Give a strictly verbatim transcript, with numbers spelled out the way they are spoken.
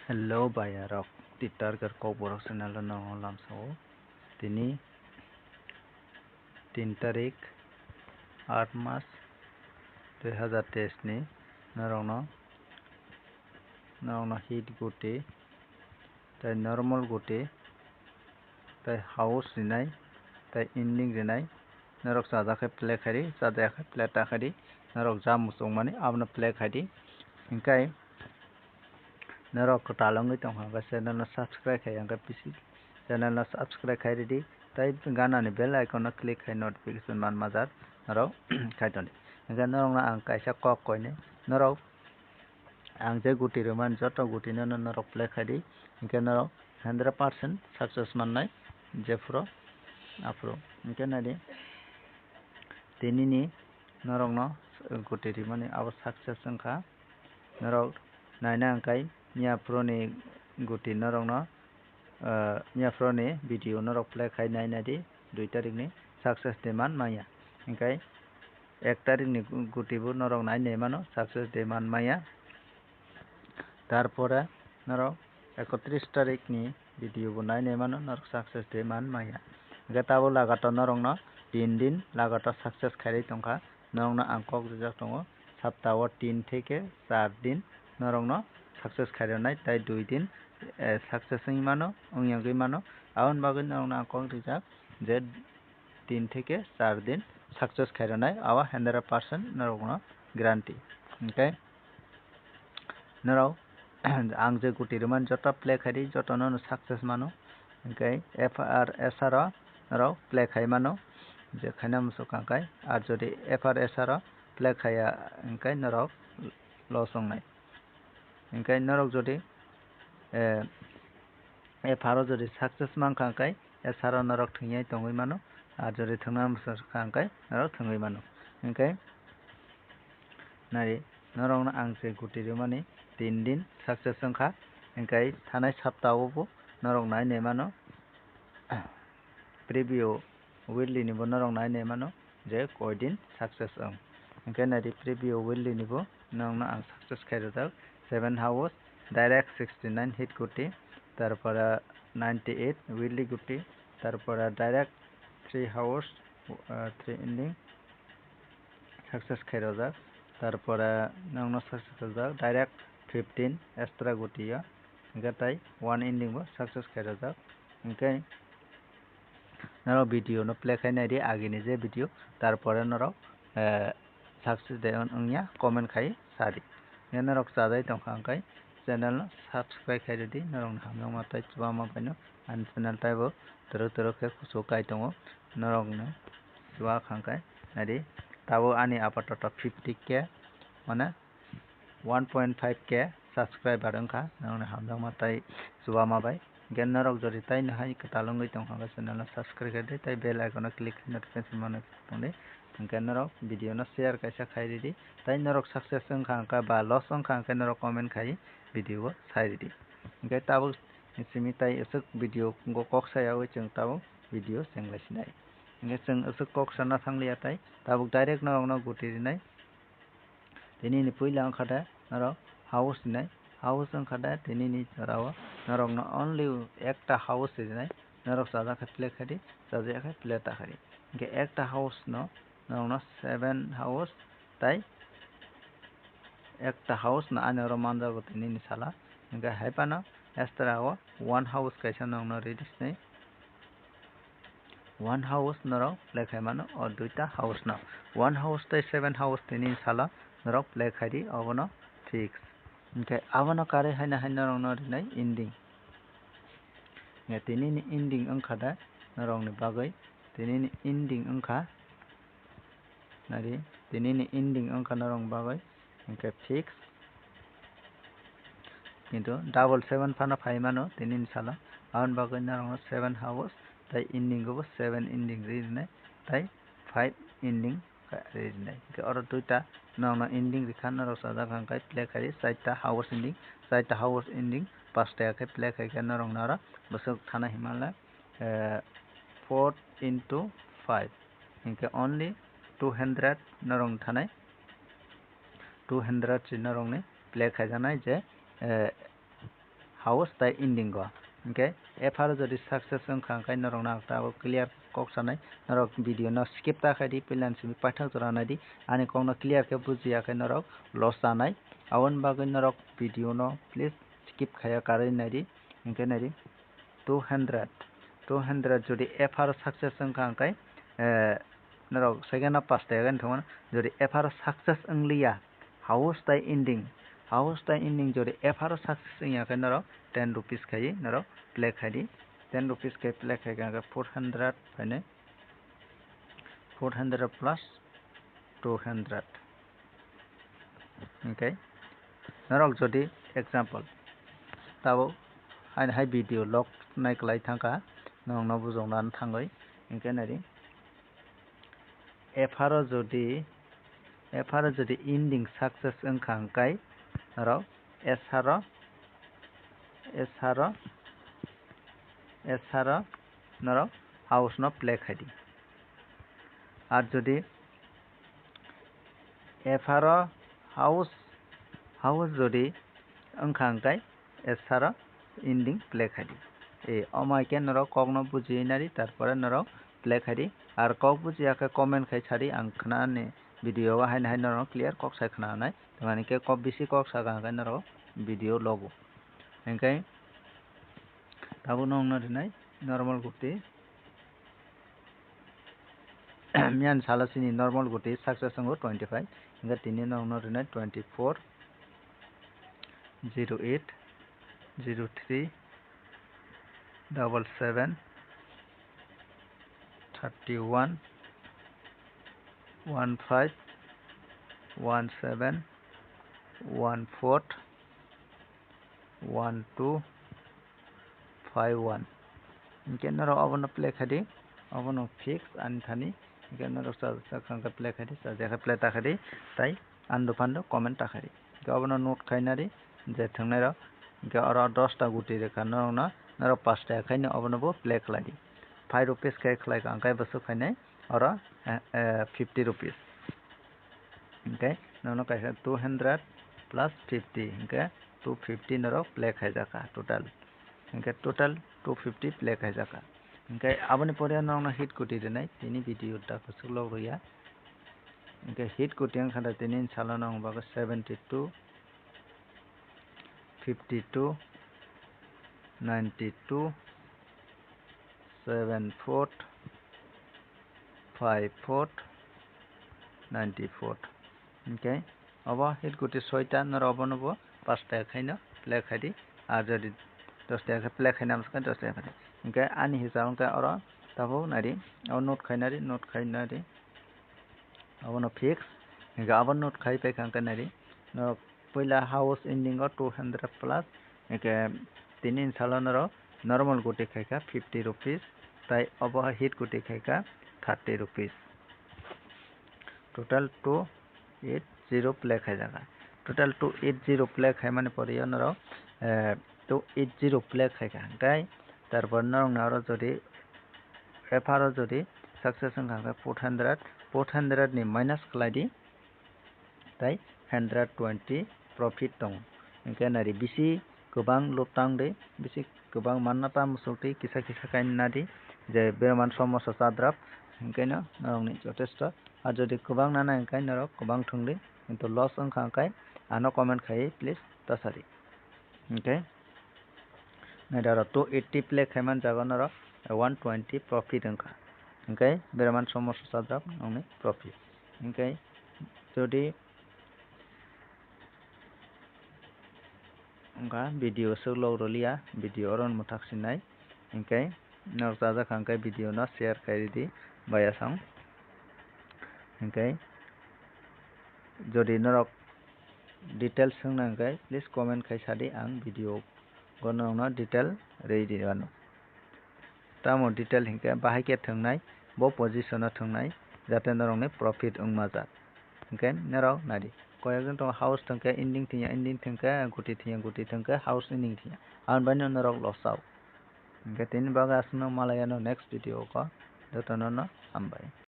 Hello bhaiya rok, Titargar Kokborok channel o nongno lamsao. Tini tin tarik, aat mas dui hazar teis ni norokno, norokno hit guti, tei normal guti, tei house rinai, tei ending rinai. Norok chajak khe play khaidi, chajak khe play ta khaidi. Norok ja muchungmani abono play khaidi. Hinkhe norok kwtal wngwi tongkha, hwnkhe channel no subscribe khai, hwnkhe bisi channel no subscribe khai ridi, tei gana ni bell icon no click khai notification man majak norok khai tondi. Hwnkhe norok no ang kaisa kok koinai, norok ang je guti rwmani joto guti no norok play khai di, hwnkhe norok hundred percent success mannai, jephuru aphuru. Hwnkhe nai di, tini ni norok no guti rwmani abo success wngkha. Norok naina hwnkhe miya phuru ni guti norok no, ah, miya phuru ni video norok play khai nai nai di, dui tarik ni success de man manya. Hwnkhe ek tarik ni gu-, guti bo norok nai nai mano, success de man manya. Tarpore norok ekotris tarik ni video bo nai nai mano, norok success de man manya. Hwnkhe tabuk lagato norok no tin din lagato success khairwi tongkha. Norok no ang kok rijak tongo, sapta o tin theke char din norok no success khairwnai, tei dui din, eh, success wngwi mano, wngya wngwi mano. Aboni bagwi norok no ang kok rijak je tin theke char din success khairwnai, abo hundred percent norok no guarantee. Hwnkhe norok ang je guti rwmani joto play khaidi, joto no success mano. Hwnkhe F R S R o norok play khai mano, je khaina muchung kha hwnkhe. Ar jodi F R S R o play khaiya hwnkhe norok loss wngnai. Hwnkhe norok jodi, eh, F R o jodi success mankha hwnkhe S R o norok thwngwi tongwi mano, ar jodi thwngna muchung kha hwnkhe norok thwngwi mano. Hwnkhe nai, norokno ang se guti rwmani tin din success wngkha, hwnkhe thanai sapta o bo norok nai nai mano, preview weekly ni bo norok nai nai mano je koi din success wng. Hwnkhe nai di, preview weekly ni bo norokno ang success khai rwjak, seven house direct sixty nine hit guti, tarpore ninety eight weekly guti, tarpore direct three house, ah, three ending success khai rwjak, tarpore nokno success rwjak direct fifteen extra guti o, hwnkhe tai one ending bo success khai rwjak. Hwnkhe norok video no play khai nai di, agini je video, tarpore norok, eh, success de wng-, wngya comment khai sa di. Hwnkhe norok chajai tongkha hwnkhe channel no subscribe khai rwdi, norok ni hamjakma tei chubama bai no ani channel taibo twrwk twrwk khe kuchuk kai tongo, norok no chuba kha hwnkhe nai di, tabuk ani apatoto fifty K, mane one point five K subscriber wngkha, norokni hamjakma tei chubama bai. Hwnkhe norok jodi taino hai kwtal wngwi tongkha, hwnkhe channel no subscribe khai di tei bell icon no click khai notification mano tongdi. Hwnkhe norok video no share kaisa khai ridi, tei norok success wngkha hwnkhe ba loss wngkha hwnkhe norok comment khai video o sai ridi. Hwnkhe tabuk simi tei aswk video go kok sayawi chwng tabuk video chenglai sinai. Hwnkhe chwng aswk kok sana thangliya tei tabuk direct norokno guti rinai. Tini ni puila wngkha de norok house hinai, house wngkha de tini ni jora o norok no only ekta house rinai, norok chajak khe play khai di, chajak khe play ta khai di. Hwnkhe ekta house no norok no seven house tei ekta house no ani oro manjago tini ni sala, hwnkhe hai phano extra o one house kaisa norok no ri di sinai. One house norok play khai mano o duita house no. One house tei seven house tini salo norok play khai di, obono fix. Hwnkhe abono karwi haino hai norokno rinai ending. Hwnkhe tini ni ending wngkha da norokni bagwi, tini ni ending wngkha. Nari, tini ni ending wngkha norok bagwi, hwnkhe fix. Kintu double seven phano phai mano tini ni salo, aboni bagwi norokno seven house tei ending o bo seven ending ri rinai tei five ending ri rinai. Hwnkhe oro duita norokno ending rikha, norok chajak kha hwnkhe play khai di, chaita house ending, chaita house ending, pasta khe play khai khe norokno oro bwswk thana hinmale, eh, four into five, hwnkhe only two hundred norokni thanai, two hundred se norokni play khaijaknai je, eh, house tai ending o. Hinkhe F R o jodi success wngkha hinkhe norok no ang tabuk clear kok sanai, norok video no skip ta khaidi, puila ni simi paithak jora naidi, ani kok no clear khe bujiya khe norok loss sanai. Aboni bagwi norok video no please skip khaiya karwi naidi, hinkhe naidi. Two hundred, two hundred jodi F R o success wngkha hinkhe, eh, norok second o pass ta khe thangmano, jodi F R o success wngliya, house tai ending, house tai ending jodi F R o success wngya khe norok ten rupees khai norok play khaidi, ten rupees khai play khai khe four hundred phainai, four hundred plus two hundred. Hinkhe norok jodi example tabuk haini hai video log nai kwlai thangkha, norok no bujokna thangwi, hinkhe naidi F R o jodi, F R o jodi ending success wngkha hinkhe norok S R o, S R o, S R o norok house no play khaidi. Ar jodi F R o house, house jodi wngkha hinkhe S R o ending play khaidi. E, omo hai khe norok kokno bujiwi nari, tarpore norok play khaidi. Ar kok bujiya khe comment khai sadi, ang khwnani video o haino hai norok clear kok sai khwnanai. Tamani khe kok bisi kok saka hinkhe norok video logo. Hinkhe tabuk no wngna rinai normal guti. Miyani salo chini normal guti success wngo twenty five, hinkhe tini no wngna rinai twenty four, zero eight, zero three, double seven, thirty one, one five, one seven, one four, one two five one. Hinkhe norok obono play khaidi, obono fix ani thani. Hinkhe norok cha-, cha-, cha-, play khaidi, cha-, cha-, play ta khaidi, tai ando phando comment ta khaidi. Hinkhe obono note khainari je thwngnairok, hinkhe oro dos ta guti rwkha norokno, norok pash ta khaino obono bo play khlaidi. Five rupees khe khlaikha, hinkhe bwswk khainai oro, eh, eh, fifty rupees. Hinkhe nono kaisa two hundred plus fifty, hinkhe two fifty norok play khaijakha total. Hinkhe total two fifty play khaijakha. Hinkhe aboni pore norokno hit kuti rinai, tini video da kwchwk log rwya. Hinkhe hit kuti wngkha da tini salo nang bagwi seventy two, fifty two, ninety two, seven four, five four, ninety four. Hinkhe obo hit guti soita norok obono bo pash ta khaino play khaidi. Ar jodi dos ta khe play khaina amsukha dos ta khaidi. Hinkhe ani hisab wngkha oro tabuk naidi, o note khainari, note khainari. Obono fix. Hinkhe abo note khai paikha hinkhe naidi. Norok puila house ending o two hundred plus, hinkhe tini salo norok normal guti khaikha fifty rupees, tai obo hai hit guti khaikha thirty rupees. Total two eight zero play khaijakha. Total two eight zero play khaimani pore norok, eh, two eight zero play khaikha. Hinkhe tarpor norokni oro jodi F R o jodi success wngkha hinkhe four hundred, four hundred ni minus khlaidi. Tai hundred twenty profit tongo. Hinkhe nari bisi kwbang lub tang di, bisi kwbang manna ta musuk di, kisa kisa kainwi na di, je berman somosa chadrap, hinkhe no norokni jotesto. Ar jodi kwbang nana hinkhe norok kwbang thwng di, kintu loss wngkha hinkhe ano comment khaiwi please ta sadi. Hinkhe naidi oro two eighty play khaiman jaga norok one twenty profit wngkha. Hinkhe berman somosa chadrap nongni profit. Hinkhe jodi wngkha video swk log rwliya, video oro mwthak sinai. Hinkhe norok chajakha hinkhe video no share khai ridi bayasong. Hinkhe jodi norok details wngna hinkhe please comment khai sadi, ang video o norokno detail rwi di mano. Tamo detail hinkhe bahai khe thwngnai, bo position o thwngnai, jate norokni profit wngma jak. Hinkhe norok naidi, koyekjon tongo house thwngkhe ending thwngya, ending thwngkhe guti thwngya, guti thwngkhe house ending thwngya, aboni bagwi norok loss o. Hinkhe tini bagwi aswkno malai anw next video o, jotono no hambai.